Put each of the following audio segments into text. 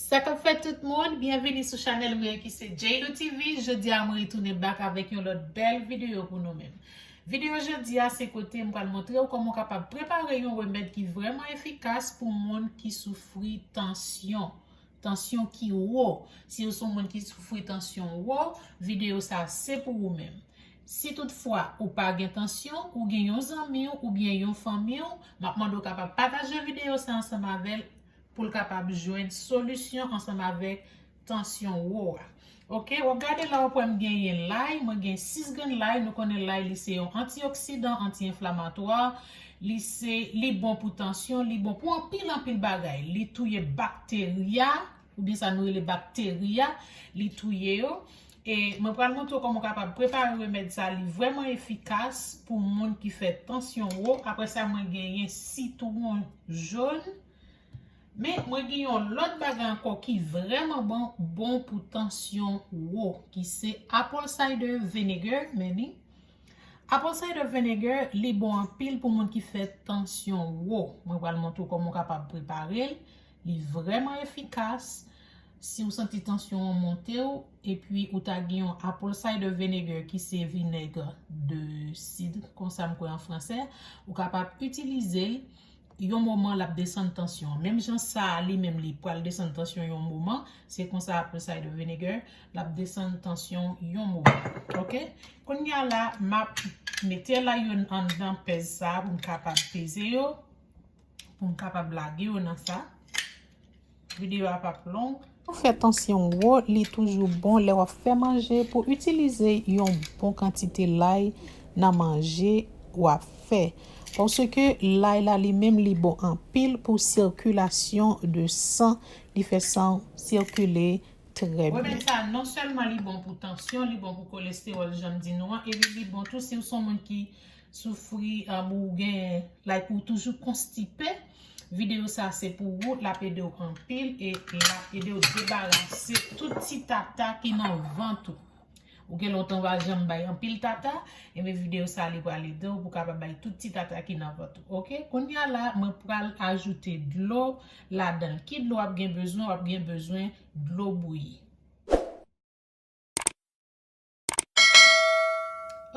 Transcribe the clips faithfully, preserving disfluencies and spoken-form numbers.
Sa k ap fèt tout moun, byenvini sou chanèl mwen ki se J L O T V. Jodi a mwen retounen back avèk yon lòt bèl videyo pou nou menm. Videyo jodi a se kote m pral montre w kòman w kapab prepare yon remèd ki vrèman efikas pou moun ki soufri tansyon. Tansyon ki wo. Si w se yon moun ki soufri tansyon wo, videyo sa se pou ou menm. Si toutfwa ou pa gen tansyon, ou gen yon zanmi w oubyen yon fanmi w, m ap mande w kapab pataje videyo sa ansanm avè l pou l kapab jwenn solisyon ansanm avèk tansyon wo a. Oke, w ap gade la, w ap wè m genyen lay, mwen gen sis grenn lay, nou konnen lay li se yon antioksidan, anti-enflamatwa, li se, li bon pou tansyon, li bon pou anpil, anpil bagay. Li touye bakterya, oubyen sa nou rele bakteri a, li touye yo. E mwen pral montre w kòman w kapab prepare remèd sa, li vrèman efikas pou moun ki fè tansyon wo. Apre sa, mwen genyen sitwon jòn. Men, mwen gen yon lòt bagay ankò ki vrèman bon, bon pou tansyon wo, ki se apple cider vinegar, men li. Apple cider vinegar, li bon anpil pou moun ki fè tansyon wo. Mwen pral montre w kòman w kapab prepare l. Li vrèman efikas. Si w santi tansyon an monte w, epi ou ta gen yon apple cider vinegar ki se vinèg de sid, konsa m kwè an fransè, ou kapab itilize l yon moman l ap desann tansyon an. Menm jan sa a li menm li pral desann tansyon yon moman, se konsa apple cider vinegar l ap desann tansyon yon moman. Oke? Kounye a la, m ap mete lay yo anndan pèz sa a pou m kapab peze yo, pou m kapab lage yo nan sa. Videyo a p ap long. Pou fè tansyon wo, li toujou bon lè w ap fè manje pou itilize yon bon kantite lay nan manje w ap fè. Paske lay la li menm li bon anpil pou sikilasyon de san, li fè san sikile trè byen. Remèd sa non sèlman li bon pou tansyon, li bon pou kolestewòl, jan m di nou an, epi li bon tou si w se yon moun ki soufri, um, ou gen, like, ou toujou konstipe, videyo sa se pou ou, l ap ede w anpil e l ap ede w debarase tout ti tata ki nan vant ou. Ou gen lontan w pa janm bay anpil tata, ebyen videyo sa li pral ede w pou w kapab bay tout ti tata ki nan vant ou. Oke? Kounye a la, mwen pral ajoute dlo ladan l. Ki dlo w ap gen bezwen? W ap gen bezwen dlo bouyi.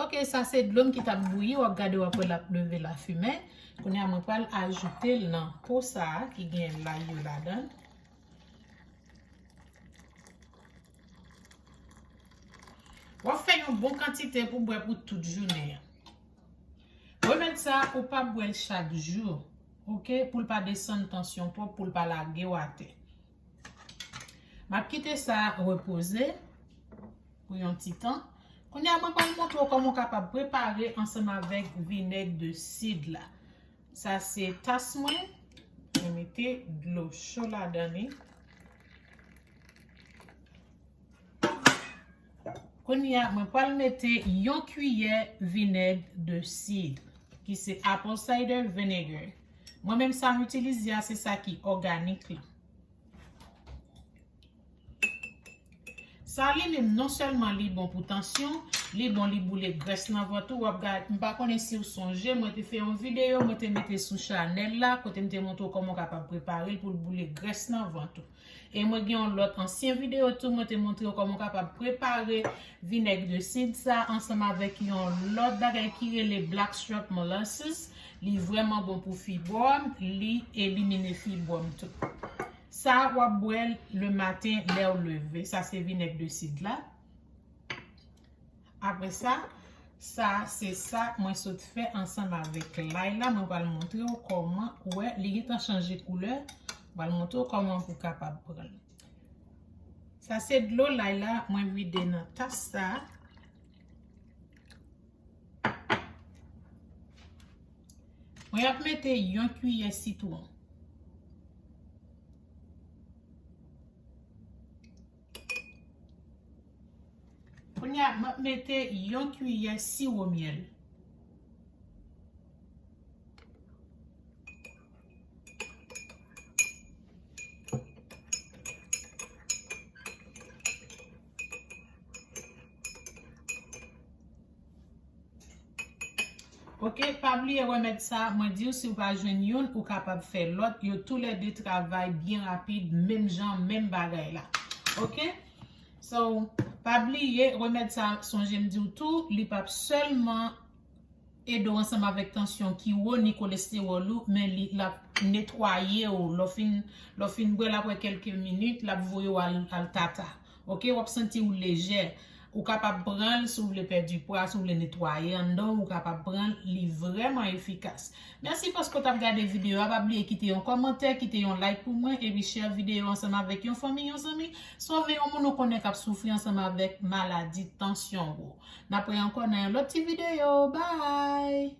Oke, sa se dlo m ki t ap bouyi, w ap gade, w ap wè l ap leve lafimen. Kounye a, mwen pral ajoute l nan po sa a ki gen lay yo ladan l. W ap fè yon bon kantite pou bwè pou tout jounen an. Remèd sa a, ou pa bwè l chak jou, oke, pou l pa desann tansyon twòp, pou l pa lage w atè. M ap kite sa repoze pou yon ti tan. Kounye a, mwen pral montre w kòman w kapab prepare ansanm avèk vinèg de sid la. Sa se tas mwen. Mwen mete dlo cho ladan li. Kounye a, mwen pral mete yon kiyè vinèg de sid, ki se apple cider vinegar. Mwen menm, sa m itilize a, se sa ki òganik la. Sa li menm, non sèlman li bon pou tansyon, li bon, li boule grès nan vant ou. W ap gade, m pa konnen si w sonje, mwen te fè yon videyo, mwen te mete sou chanèl la, kote m te montre w kòman w kapab prepare l pou l boule grès nan vant ou. E mwen gen yon lòt ansyen videyo tou, mwen te montre w kòman w kapab prepare vinèg de sid sa ansanm avèk yon lòt bagay ki rele blackstrap molasses. Li vrèman bon pou fibwòm, li elimine fibwòm tou. Sa, w ap bwè l le maten lè w leve. Sa se vinèg de sid la. Apre sa, sa se sa mwen sot fè ansanm avèk lay la. Mwen pral montre w kòman, ou wè, li gentan chanje koulè. Mwen pral montre w kòman pou w kapab pran l. Sa se dlo lay la, mwen vide nan tas sa. Mwen ap mete yon kiyè sitwon. Kounye a, m ap mete yon kiyè siwo myèl. Ok, pa bliye remèd sa, mwen di w si w pa jwenn youn, ou kapab fè lòt, yo toulède travay byen rapid, menm jan, menm bagay la. Ok? So, pa bliye, remèd sa, sonje m di w tou, li p ap sèlman ede w ansanm avèk tansyon ki wo ni kolestewòl ou, men li l ap netwaye w. Lè w fin, lè w fin bwè l apre kèlke minit, l ap voye w al, al tata. Ok, w ap santi w lejè. Ou kapab pran l si w vle pèdi pwa, si w vle netwaye anndan w, ou kapab pran l, li vrèman efikas. Mèsi paske w t ap gade videyo a, pa bliye kite yon kòmantè, kite yon like pou mwen, epi share videyo ansanm avèk yon fanmi, yon zanmi, sove yon moun ou konnen k ap soufri ansanm avèk maladi tansyon wo. N ap wè ankò nan yon lòt ti videyo. Bye!